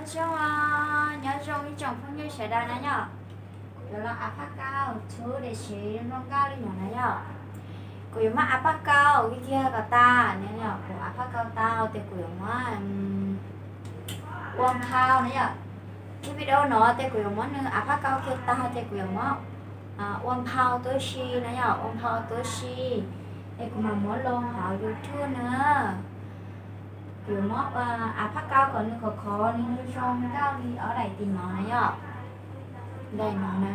Nyob zoo, nyob zoo ib tsoom phooj ywg sawv daws na yom. Kuv yuav los av phaj kaus txhub daim sev zoo nkauj li no na yom. Kuv yuav muab av phaj kaus kiag kiag kom tas na yom. Kuv av phaj kaus tau ces kuv yuav muab ua phau na yom. Clip video no ces kuv yuav muab nws av phaj kaus kiag tag ces kuv yuav muab ua phau tuab si na yom, ua phau tuab si. Es kuv mam muab loo hauv YouTube na. Kuv yuav muab av phaj kaus kom nws khov khov, nws zoo zoo nkauj li ob daim tim no na yom. Daim no na,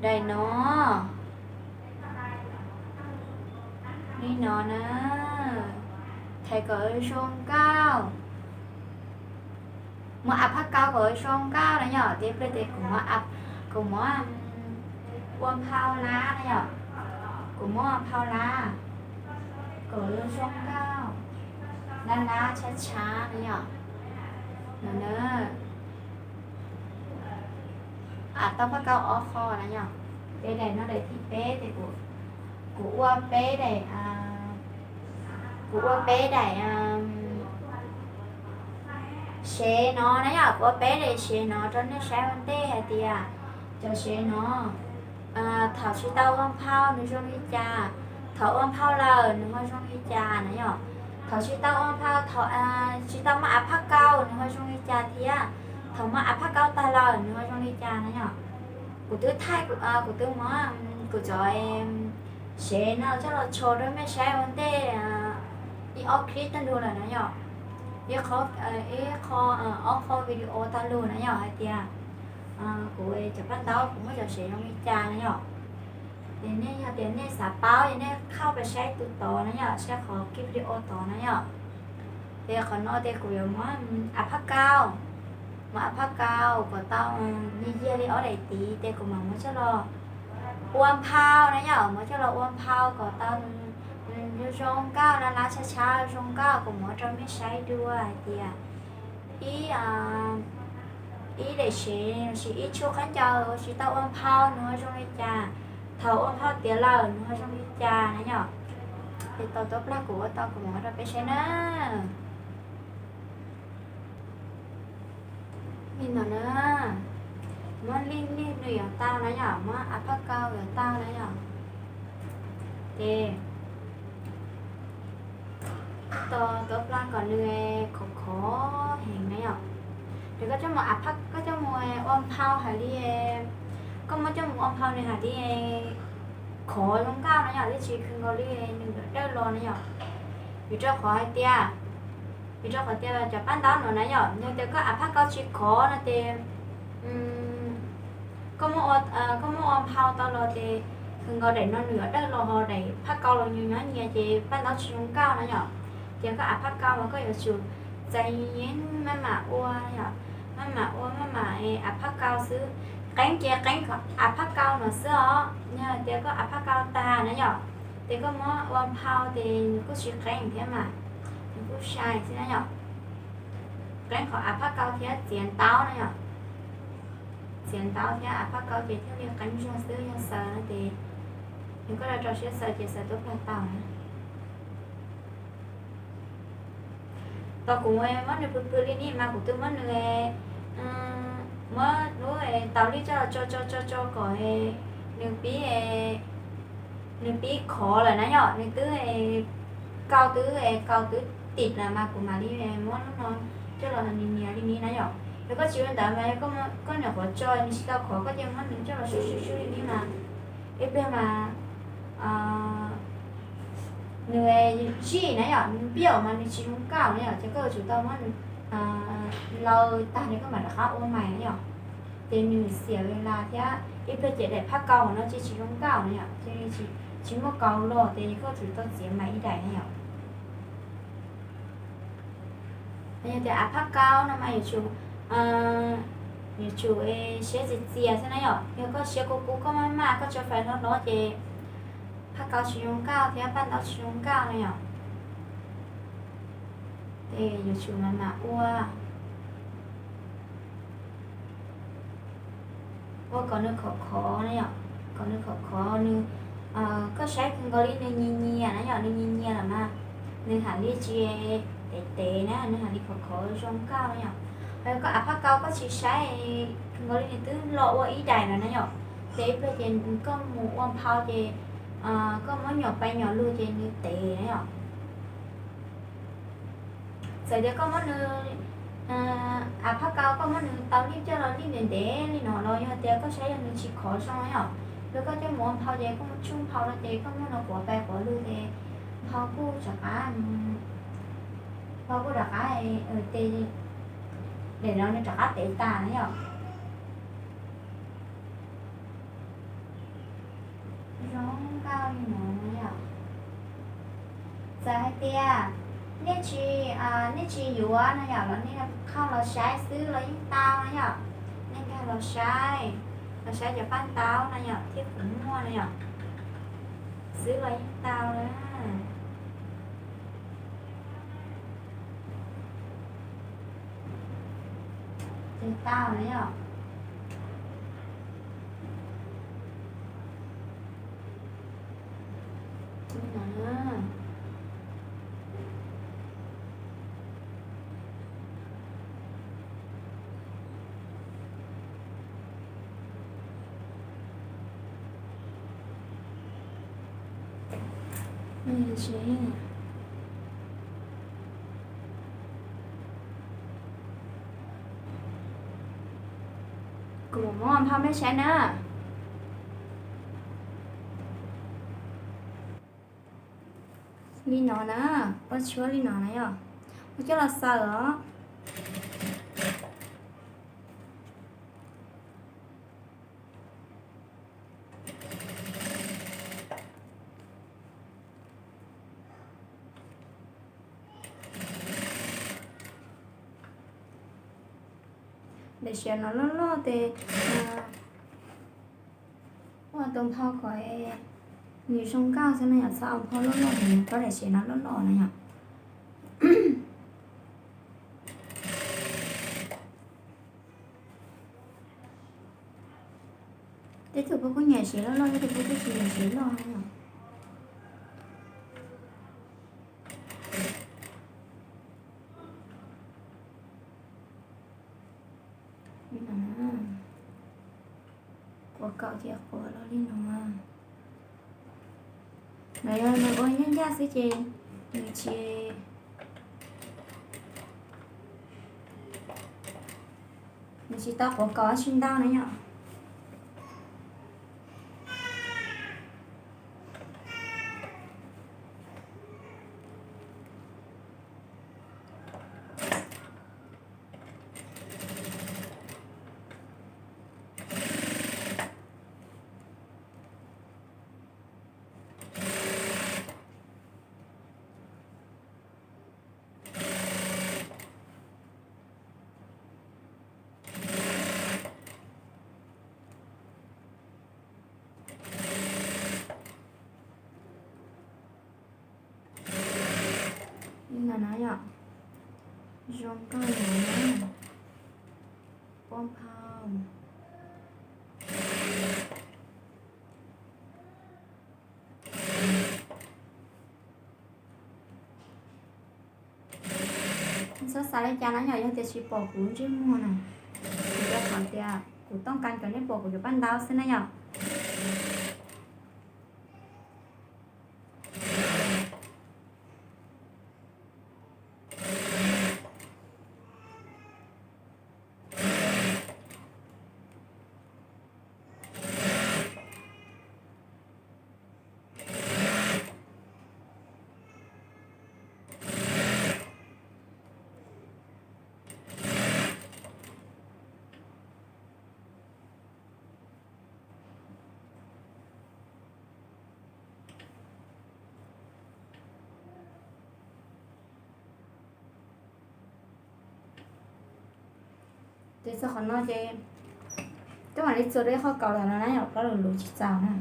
daim no, li no na. Thaiv kom zoo nkauj, muab av phaj kaus kom zoo nkauj na yom. Tib pliag ces kuv muab, kuv muab ua phau lab na yom. Kuv muab phau lab kom zoo nkauj, lab lab tshab tshab na yom. No na, av tau phaj kaus ob qho na yom. Ces daim no daim thib peb ces kuv ua peb daim, kuv ua peb daim sev no na yom. Kuv ua peb daim sev no rau nej saib ua ntej hais tias cov sev no thaum tsis tau ua phau nws zoo li cas, thaum ua phau lawm nws ho zoo li cas na yom. Thaum tsis tau ua phau, thaum tsis tau muab av phaj kaus nws ho zoo li cas thiab, thaum muab av phaj kaus tag lawm nws ho zoo li cas na yom. Kuv twb thaij, kuv twb muab kuv cov sev no coj los tsho rau mej saib ua ntej ib ob clip tag lug lawm na yom. Ib qho, ib qho, ob qho video tag lug na yom hais tias kuv cov paj ntaub kuv muab cov sev zoo li cas na yom. Ces nej yog tias nej xav paub ces nej khaus pais saib tus tod na yom, saib qhov clip video tod na yom. Ces qhov no ces kuv yuav muab av phaj kaus, muab av phaj kaus kom tau yig yig li ob daim tid ces kuv mam muab coj los ua phau na yom, muab coj los ua phau kom tau zoo zoo nkauj, lab lab tshab tshab zoo nkauj. Kuv muab rau mej saib dua hais tias ib, ib daim sev los sis ib tshuab khaub ncaws tsis tau ua phau nws ho zoo li cas, thaum ua phau tiav lawm nws ho zoo li cas na yom. Ces tau tuab plag kuv ua tau kuv muab rau peb saib na. Li no na, muab lij lij nws yuav tau na yom, muab av phaj kaus yuav tau na yom. Ces tau tuab plag kom nws khov khov heev na yom. Ces koj coj mus, koj coj mus ua phau hais li, koj muab coj mus ua phau nws hais li khov zoo nkauj na yom, thiaj tsis khwv nkaus li nws dawb los na yom. Vim rau qhov hais tias, vim rau qhov tias cov paj ntaub no na yom, yog tias koj av phaj kaus tsis khov no ces koj muab ua phau tau los ces khwv nkaus daim no nws yuav dawb los, ho daim phaj kaus los nws nyob nyias ces paj ntaub tsis zoo nkauj na yom. Ces koj av phaj kaus mas koj yuav tsum txais nyias maj mam ua yom, maj mam ua maj mam av phaj kaus xwb. Qeeb ces qeeb av phaj kaus no xwb os, yog tias koj av phaj kaus tag na yom, ces koj muab ua phau ces nws kuj tsis qeeb thiab mas, nws kuj sai xwb na yom. Qeeb qhov av phaj kaus thiab txiav ntaub na yom. Txiav ntaub thiab av phaj kaus ces thiaj li qeeb zog xwb, yog xaws no ces nws kuj rau rau siab xaws ces xaws tuab plag tau na. Tau kuv muab nws pw pw li ni mas kuv twb muab nws, muab lub taus lij coj los tso tso tso tso kom nws pib, nws pib khov lawm na yom, nws twb kaus twb, kaus twb tim lawm mas kuv mam li muab lub no coj los nias nias li ni na yom. Yog koj tsis ua ntawd mas yog koj nyuam qhuav tso nws tsis tau khov koj cia muab nws coj los sub sub sub li ni mas ib pliag mas nws zij na yom, nws pib mas nws tsis zoo nkauj na yom, ces koj yuav tsum tau muab nws laws tag nws koj mam rov qab ua mais na yom. Ces nws xiam li las thiab ib pliag ces daim phaj kaus no ces tsis zoo nkauj na yom, ces tsis muaj kaus los ces koj yuav tsum tau txiav mais ib daim na yom. Yog tias av phaj kaus no mas yuav tsum, yuav tsum siab txias txias xwb na yom. Yog koj siab kub kub koj maj maj koj tso fais hlob hlob ces phaj kaus tsis zoo nkauj thiab paj ntaub tsis zoo nkauj na yom. Ces yuav tsum mam mam ua, ua kom nws khov khov na yom, kom nws khov khov nws, koj saib kawg nkaus li nws nyias nyias na yom, nws nyias nyias lawm mas nws haj li tsis, Tev tev na, nws hais li khov khov zoo nkauj na yom. Ho koj av phaj kau koj tsis saib nkaus li nws twb los ua ib daim lawm na yom. Ces ib pliag ces koj mus ua nphau ces koj muab nyom pais nyom lug ces nws tev na yom. Txawm tias koj muab nws, av phaj kau koj muab nws tau lij coj los lij ntev ntev li no los yog tias koj saib yog nws tsis khov zoo na yom, los koj coj mus ua nphau ces koj muab tsuj nphau no ces koj muab nws quav pais quav lug ces nphau kuj rov qab, nphau kuj rov qab, ces daim no nws rov qab tev tas na yom. Zoo nkauj li no na yom. Txawm hais tias nej tsis, nej tsis yuav na yom los nej qhov los saib xwb los yeej tau na yom. Nej nkag los saib, los saib cov paj ntaub na yom thiab kuv muag na yom, xwb los yeej tau na. Ces tau na yom. Kuv muab nphau mej saib na. Li no na, ua tshuab li no na yom. Ua coj los xaws os. Daim siav no loj loj ces ua tus nphau kom nws zoo nkauj xwb na yom, txhob ua nphau loj loj, nws txhob daim siav no loj loj na yom. Tej tug puab kuj nyiam siav loj loj, tej tug puab kuj tsis nyiam siav loj na yom. Quav kaum ces quav los li no. Lawv yog nws ua ncaj ncaj xwb ces nws tsis, nws tsis tau quav kaum tsis ntau na yom. Li no na yom, zoo nkauj no na, ua nphau. Txhob xav li cas na yom, yog tias tsis pom kuv ntsej muag na, rau qhov tias kuv tooj kas kom nej pom kuv cov paj ntaub xwb na yom. Ces txog qhov no ces twb mam li txua rau ib qho kaus los no na yom, plaub lus lus tsis txaus na.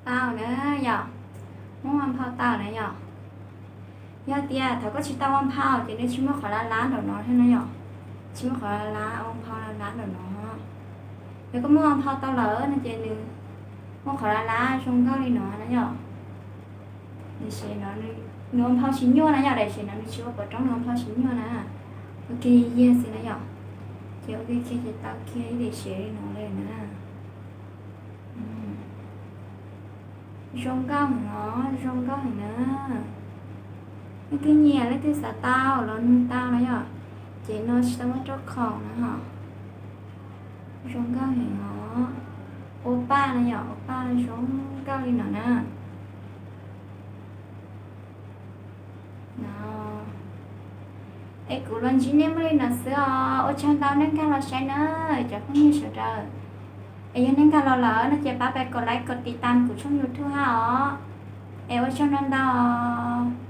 Tau na yom, muab ua phau tau na yom. Yog tias thaum koj tsis tau ua phau ces nws tsis muaj qhov lab lab nraum no thiab na yom. Tsis muaj qhov lab lab, ua phau lab lab nraum no. Yog koj muab ua phau tau lawm no ces nws muaj qhov lab lab zoo nkauj li no na yom. Nws, nws ua phau tsis nyuaj na yom, tam sim no nws tsis ua pov roob, nws ua phau tsis nyuaj na. Ua kiag yig xwb na yom. Ces ua kiag kiag ces tau kiag ib daim sev li no li na. Zoo nkauj heev os, zoo nkauj heev na. Leej twg nyiam leej twg xav tau los nug tau na yom. Ces no tsis tau muab rau khoom na ho. Zoo nkauj heev os. Ua paj na yom, ua paj zoo nkauj li no na. No. Es kuv los ntsib nej muaj li no xwb os. Ua tsaug ntau nej nkag los saib na cov phooj ywg sawv daws. Es yog nej nkag los lawm no ces pab pais kom like kom tiv tam kuv tshooj YouTube ha os. Es ua tsaug ntau ntau os.